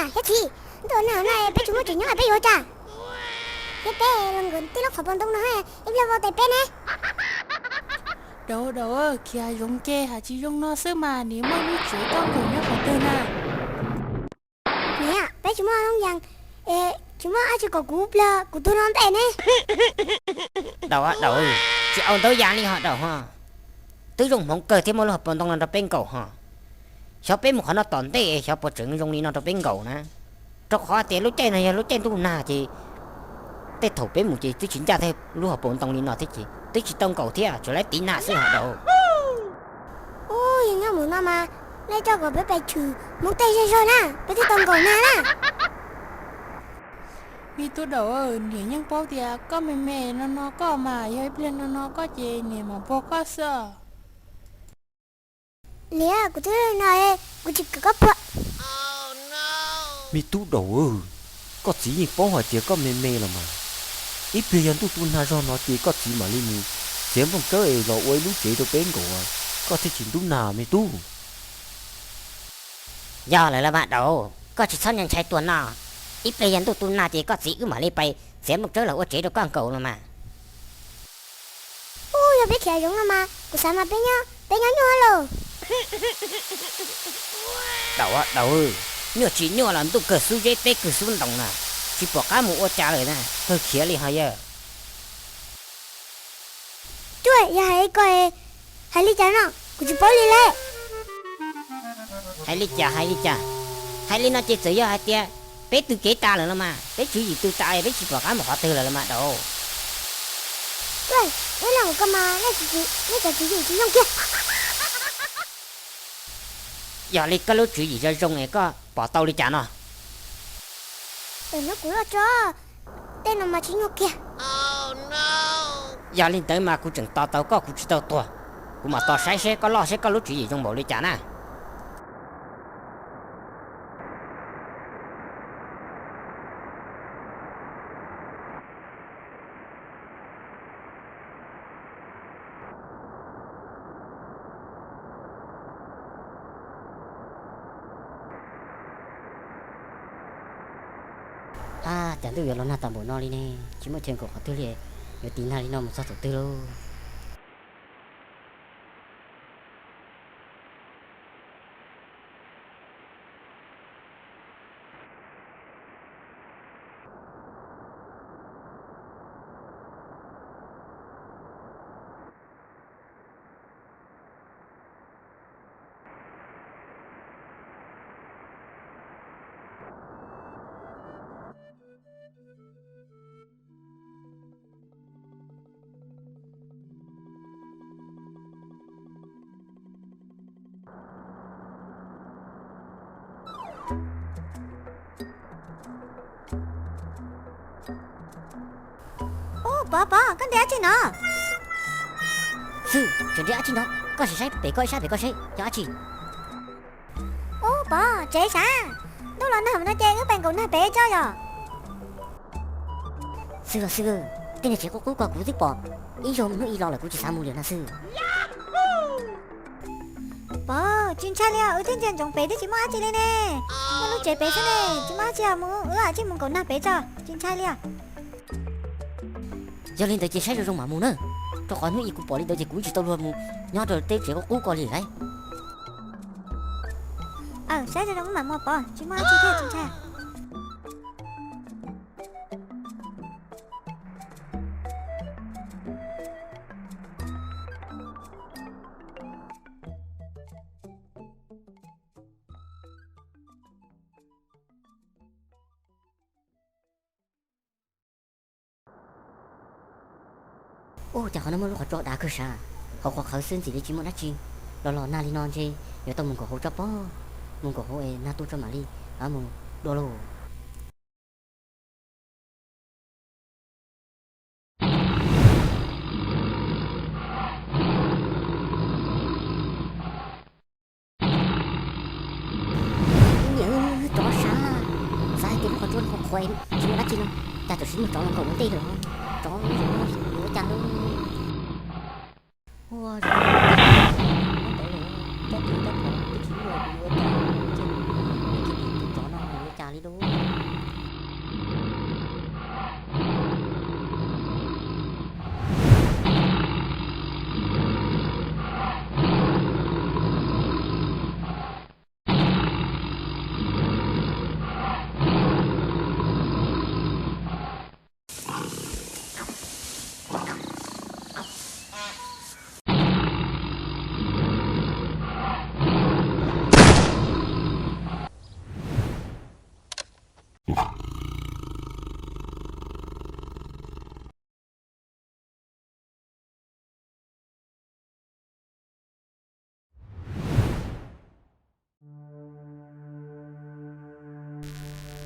Thiab txiv, ntuj na, no peb tsis muaj tsev nyob peb yuav ua cas? Thiab peb los nkawd tej lub qhov pob ntoo no ib pliag vau tes peb ne. Daum, daum, khiav zoov ces hais tsis zoo no xwb mas, niam muaj lub tsev koj nkaum nyob qhov twg na? Niam, peb tsis muaj loo yas, tsis muaj dab tsi kom kuv pliag kuv tuag no ntej ne. Daum, daum, tsis au ntau yam li ho daum ho. Twb zoo hmoov kawg thiab muaj lub hauv paus ntoo no rau peb nkaum ho. Xyov peb mus qhov no tom ntej xyov puas tseem zoo li no rau peb nkaum na. Rau qhov tias lub caij no yog lub caij ntuj nag ces tej thaum peb mus ces twb tsis ncaj thiab lub hauv paus ntoo li no thiab ces twb tsis tau nkaum thiab, tsuas lawv tiv nag xwb ho daum. Ub, yog nyob mus no mas nej coj kom peb pais tshwm Hmoob tej zej zog na, peb thiaj tau nkaum nag na. Me tub daum, niam yeej paub tias koj me me no no koj mas, yog ib pliag no no koj ces niam mam puag koj xwb. Niam, kuv twb no, kuv tsis kam koj puag. Me tub daum, koj txiv yeej paub hais tias koj me me los mas, ib pliag yog ntuj tu nag zog no ces koj txiv mam li mus txiav nplooj tsawb es los ua ib lub tsev rau peb nkaum, koj thiaj tsis ntub nag me tub. Yog lawm los mas daum, koj tsis txhob ntshai tuag no. Ib pliag yog ntuj tu nag ces koj txiv wb mam li pais txiav nplooj tsawb los ua tsev rau koj nkaum los mas. Ub, yog peb khiav zoov no mas kuv xav mas peb nyob, peb nyob nyuaj lawm. Daum, daum, nyuaj tsis nyuaj los ntuj kawg xub zeb teb kawg xub ntoo na, tsis pom qab mus ua cas lawm na, kawg khiav li ho yawg. Cuaj, yog hais ko, hais li cas no, kuv tsis paub li le. Hais li cas, hais li cas? Hais li no ces txawm yog hais tias peb tw kev tas lawm los mas, peb tswv yim tw tas peb tsis pom qab mus qhov twg lawm los mas daum. Cuaj, ib leeg ua ko mas nej cov tswv yim tsis yooj kiag. Yog li koj lub tswv yim zoo zoo es koj pom tau li cas no? Tam sim no kuv loj tso, tej no mas tsis nyuaj kiag. Yog li ntawd mas kuv tseem tos tau koj kuv tsis tau tuag, kuv mam tos saib seb koj loj seb koj lub tswv yim zoo npaum li cas na. Ab, cas ntuj yuav los nag tas npaum no li ne, tsis muaj chaw nkaum qhov twg li, yuav tiv nag li no mus txog thaum twg lauj? Ub, Pov, Pov, koj nti dab tsi no? Xwb, tseem nti dab tsi no? Koj sim saib pem koj ib sab pem koj seb yog dab tsi. Ub, Pov, tsev sav, ntuj los nag no ces wb pais nkaum nag pem tso yom. Xwb, xwb, tej niag tsev qub qub ko kuv twb pom ib zaug hnub ib los lawm kuv tsis xav mus li no xwb. Pov, tsis ntshai li os, wb twb ntsia ntsoov pem twb tsis muaj dab tsi li ne. Muaj lub tsev pem xwb ne, tsis muaj dab tsi os, mus wb cia li mus nkaum nag pem tso, tsis ntshai li os. Yog li ntawd ces saib zoo zoo mam mus na, rau qhov hnub ib kuv pom li ntawd ces kuv tsis tau luag mus nyob rau tej tsev qub qub ko li lauj. Saib zoo zoo mam mus Pov, tsis muaj dab tsi thiab tsis ntshai. Ub, cas qhov no muaj lub qhov tso dav kawg sav, hauv qhov qhawv xwb ntxim li tsis muaj dab tsi. Los los nag li no ntshe yuav tau mus nkaum hauv tso pob, mus nkaum hauv es nag tuaj tso mam li mus dua lauj. Niam, tsov sav, xav hais tias lub qhov tsua no qhuav qhuav tsis muaj dab tsi no, cas tam sim muaj tsov los nkaum ua ntej lawm. Tsov yuav ua cas lauj? Ua, tab tom twb tsis muaj kuv yuav ua cas, tus tsov no yuav ua cas li.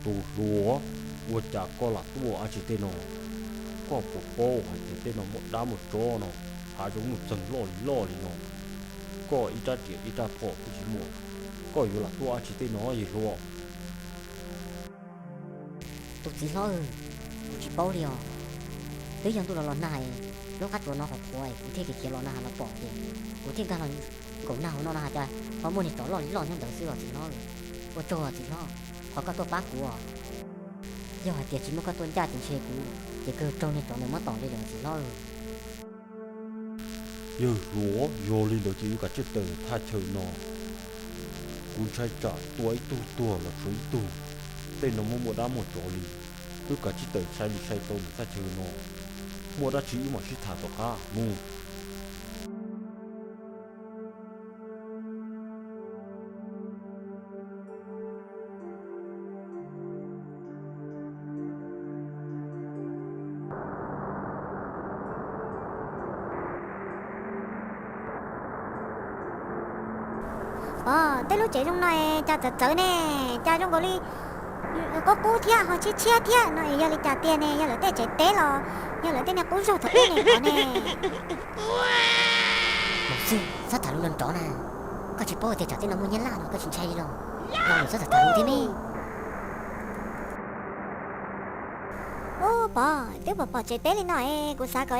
Tus hluas, ua cas koj lam tuaj dab tsi tej no? Koj puas paub hais tias tej no muaj dab muaj tsov no, hav zoov nuj txeeg loj li loj li no, koj ib rab riam ib rab phom twb tsis muaj, koj yuav lam tuaj dab tsi tej no yawg hluas? Tus txiv hlob, kuv tsis paub li os. Twb yog ntuj los los nag, lub qab tsuas no qhuav qhuav, kuv thiaj khiav los na los pom ces kuv thiaj nkag los nkaum nag hauv no na, cas ho muaj niag tsov loj li loj nyob ntawd xwb os txiv hlob. Ua tsaug txiv hlob, qhov koj tuaj pab kuv os. Yog hais tias tsis muaj koj tuaj ncaj ces ntshe kuv ces kawg raug niag tsov ntawd muab tom li lawm txiv hlob. Yawg hluas, yog li ntawd ces wb kav tsij tawm thaj chaw no. Kuv ntshai tsam tua ib tug tuag los tshuav ib tug, tej no muaj muaj dab muaj tsov li. Wb kav tsij tawm sai li sai tau ntawm thaj chaw no, muaj dab tsi wb mam sib tham tom qab mus. Pog, tej lub tsev zoo no es cas txawv txawv ne, cas zoo nkaus li qub qub thiab ho tshiab tshiab thiab no es yog li cas tiag ne? Yog lawv tej tsev teb los yog lawv tej niag qub zog thaum ub ne pog ne? Mus xwb, txhob tham lus nrov nrov na. Koj tsis paub tias tsam tej no muaj nyab laj no koj tsis ntshai li los? Los lawm txhob tham tham lus thiab ne. Ub pog, twb pom pom tsev teb li no es kuv xav kom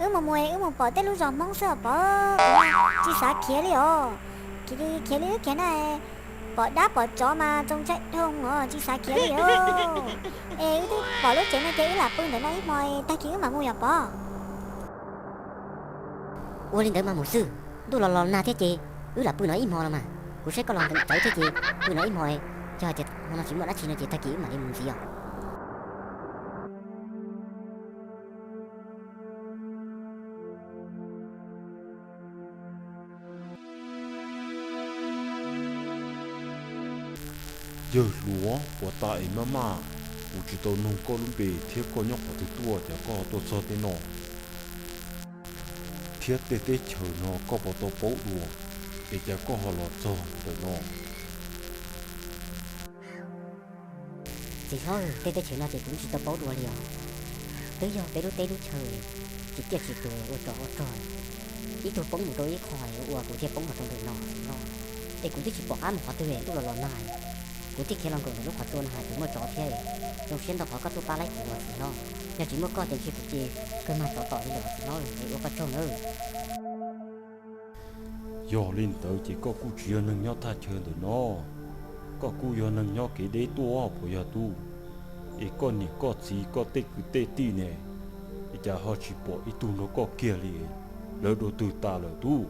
wb mus mus es wb mus pom tej lub zos Hmoob xwb os pog, kuv tsis xav khiav li os. Khiav li khiav li wb khiav na, pom dab pom tsov mas txaus ntshai dhau os, tsis xav khiav li os. Es wb twb pom lub tsev no ces wb lam pw ntawm no ib hmo, tag kis wb mam mus yom pog. Ua li ntawd mas mus xwb, ntuj los los nag thiab ces wb lam pw no ib hmo los mas. Kuv saib koj los tsawv thiab ces pw no ib hmo, yog hais tias hmo no tsis muaj dab tsi no ces tag kis wb mam li mus ntxiv os. Yawg hluas, puas tas es maj maj, kuv tsis tau noog koj lub npe thiab koj nyob qhov twg tuaj cas koj tuaj txog tej no. Thiab tej teb chaws no koj puas tau paub dua, es cas koj ho los txog ntawm no? Txiv hlob, tej teb chaws no ces kuv tsis tau paub dua li os. Twb yog peb lub teb lub chaw tsis tiaj tsis tus ua tsov ua rog, ib tug poob mus rau ib qho ua kuv thiaj poob los rau ntawm no txiv hlob. Es kuv twb tsis pom qab mus qhov twg, ntuj los los nag, kuv thiaj khiav los nkaum ntawm lub qhov tsua no hais tias muaj tsov thiab. Zoo siab ntau qhov koj tuaj pab laib kuv os txiv hlob, yog tsis muaj koj ces ntshe kuv ces kawg mag tsov tom li lawm txiv hlob, es ua koj tsaug nawb. Yog li ntawd ces koj kuj tsis yog neeg nyob thaj chaw ntawm no, koj kuj yog neeg nyob kev deb tuaj puas yog tub? Es koj niam koj txiv koj tej kwv tej tij ne, es cas ho tsis pom ib tug nrog koj kiag li? Lawv dua twg tas lawm tub?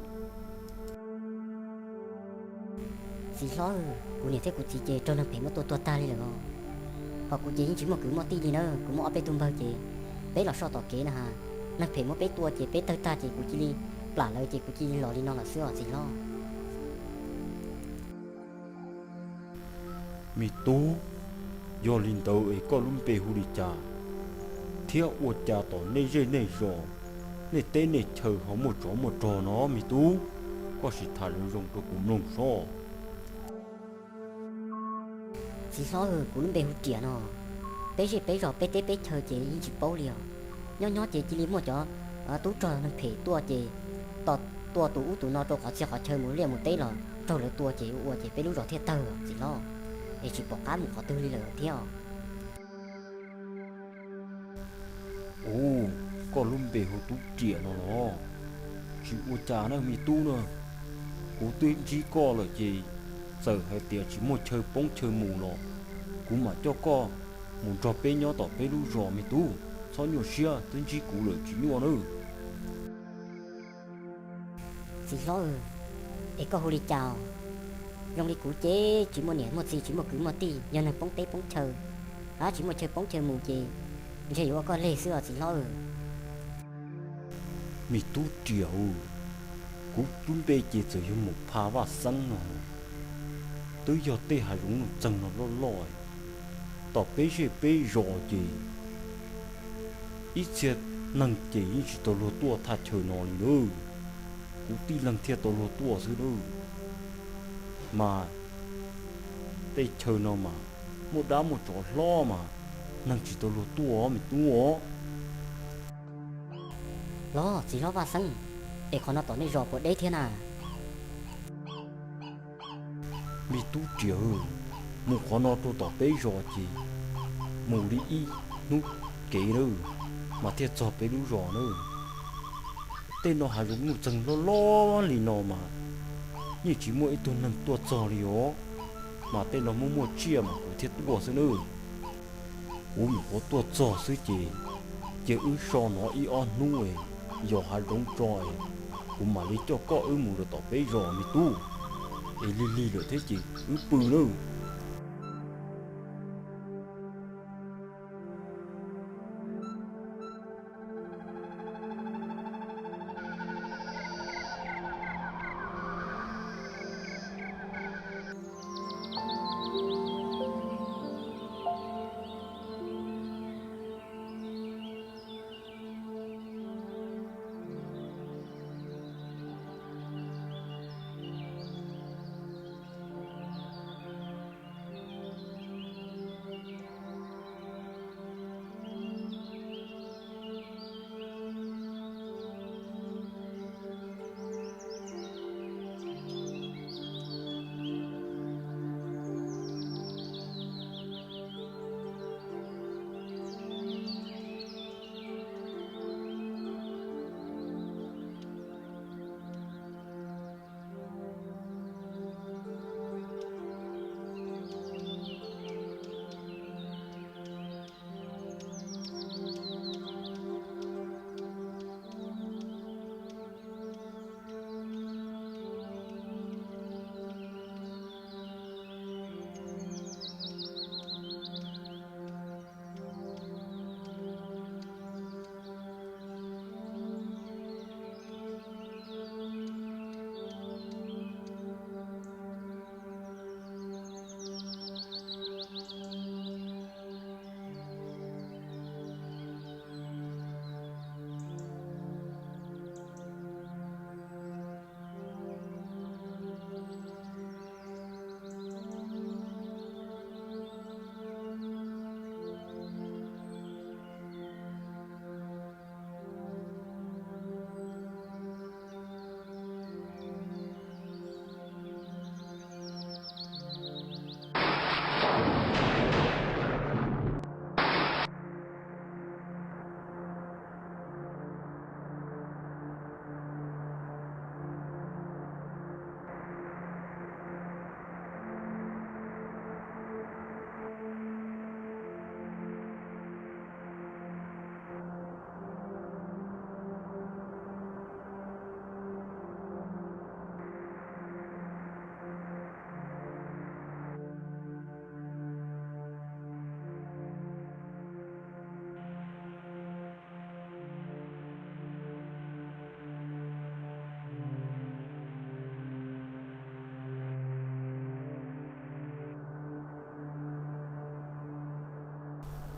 Txiv hlob, kuv niam thiab kuv txiv ces raug neeg phem muab tua tuag tag li lawm os. Ho kuv ces yeej tsis muaj kwv muaj tij li na, kuv muaj ob peb tug npawg ces peb los soj tom kev na has, neeg phem muab peb tua ces peb tawg tag ces kuv cia li plam lawv ces kuv cia li los li no lawm xwb os txiv hlob. Me tub, yog li ntawd es koj lub npe hu li cas, thiab ua cas tom nej zej nej zos, nej teb nej chaw ho muaj tsov muaj rog no me tub? Koj sim tham zoo zoo rau kuv mloog sob. Txiv hlob, kuv lub npe hu Riam no. Peb zej peb zos peb teb peb chaw ces yeej tsis paub li os. Nyob nyob ces cia li muaj cov tub rog neeg phem tuaj ces tua tus ub tus no rau qhov txhia qhov chaw mus liaj mus teb los raug lawv tua ces ua ua ces peb lub zos thiaj tawg txiv hlob, es tsis pom qab mus qhov twg li lawm thiab. Ub, koj lub npe hu Tub Riam no los? Tsis ua cas na me tub na, kuv twb ntsib koj lawm ces txawm hais tias tsis muaj chaw poob chaw mus los kuv mam coj koj mus nrog peb nyob tom peb lub zos me tub, txhob nyuaj siab, twb ntsib kuv lawm tsis nyuaj nawb. Txiv hlob, es koj hu li cas? Zoo li kuv ces tsis muaj niam muaj txiv tsis muaj kwv muaj tij, yog neeg poob teb poob chaw, tsis muaj chaw poob chaw mus ces ntshe yuav ua koj leg xwb os txiv hlob. Me tub Riam, kuv lub npe ces txawm yog Mus Pha Vaj Xeeb no, twb yog tej hav zoov nuj txeeg no loj loj, tom peb zej peb zos ces ib txhia neeg ces yeej tsis tau luag tuaj thaj chaw no li nawb. Kuv tib leeg thiaj tau luag tuaj xwb nawb. Mas tej chaw no mas muaj dab muaj tsov hlob mas neeg tsis tau luag tuaj os me tub os. Los txiv hlob Vaj Xeeb, es qhov no tom nej zos puas deb thiab na? Me tub Riam, mus qhov no rau tom peb zos ces mus li ib hnub kev na mas thiaj txog peb lub zos na. Tej no hav zoov nuj txeeg loj loj li no mas yeej tsis muaj ib tug neeg tuaj txog li os. Mas tej no muaj muaj tsiaj mas kuv thiaj tuaj xwb nawb. Kuv nyuam qhuav tuaj txog xwb ces cia wb so no ib ob hnub es yos hav zoov tso es kuv mam li coj koj wb mus rau tom peb zos me tub. Es lig lig lawm thiab ces wb pw nawb.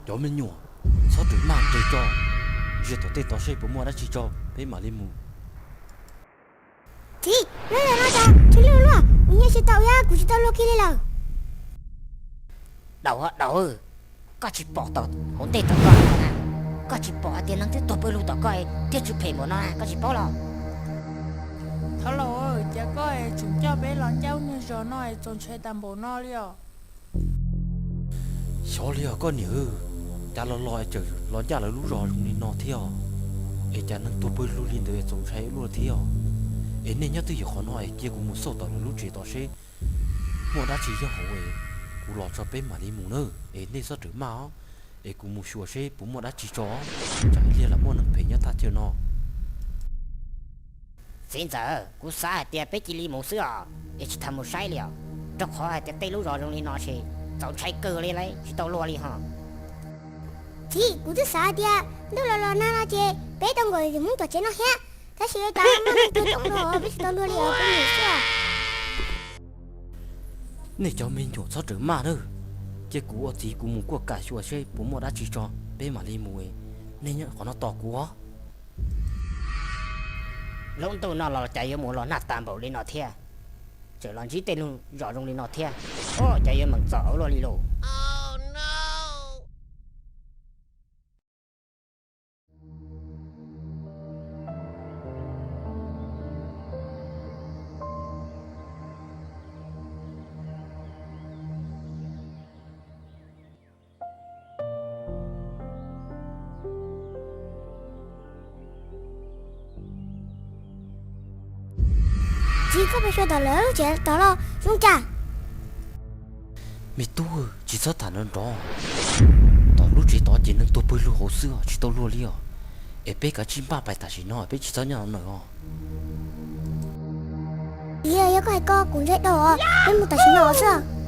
Cov me nyuam, txhob rawm maj, nres tso, ntsia tom tej tod seb puas muaj dab tsi tso peb mam li mus. Txiv, lub zos no cas tsw luj luaj, kuv nyiam tsis tau thiab kuv tsis tau luag kiag li lawm. Daum, daum, koj tsis pom tom hauv ntej tom koj na, koj tsis pom hais tias neeg twb tuag pawg lug tom koj thiab tsw phem npaum no na, koj tsis paub los? Thov laus, cas koj es tseem coj peb los ncaj ub ncaj zos no es txaus ntshai tas npaum no li os? Xyov li os koj niam, cas los los es tseem los ncaj lawv lub zos zoo li no thiab os. Es cas neeg tuag pawg lug li ntawd txaus ntshai luaj thiab os. Es nej nyob twj ywm qhov no es cia kuv mus xauj tom lawv lub tsev tod seb muaj dab tsi nyob hauv es kuv los tso peb mam li mus na. Es nej txhob rawm maj os, es kuv mus xyuas seb puas muaj dab tsi tso, tsam ib pliag lam muaj neeg phem nyob thaj chaw no. Txiv ntxawm, kuv xav hais tias peb cia li mus xwb os, es tsis tas mus saib li os, rau qhov hais tias tej lub zos zoo li no ces txaus ntshai kawg li lauj, tsis tau luag li hos. Txiv, kuv twb xav hais tias ntuj los los nag no ces peb tau nkaum Hmoob tom tsev no thiab, tab sis cas muaj neeg tuag coob dua peb tsis tau luag li os, peb mus xwb os. Nej cov me nyuam txhob rawm maj nawb, cia kuv ua txiv kuv mus kuaj kam xyuas seb puas muaj dab tsi tso peb mam li mus. Nej nyob qhov no tos kuv os. Lub ntuj no los cas yuav mus los nag tas npaum li no thiab, tseem los ntsib tej lub zos zoo li no thiab. Ua cas yuav meem txom luaj li lauj. Txiv, koj pais xyuas tom lawv lub tsev tod los zoo cas? Me tub, tsis txhob tham nrov nrov. Tom lub tsev tod ces neeg tuag pawg lug hauv xwb os, tsis tau luag li os. Es peb kav tsij npaj pais tam sim no, peb tsis txhob nyob no nawb os. Txiv, yog koj hais ko kuv ntshai dhau os, peb mus tam sim no xwb.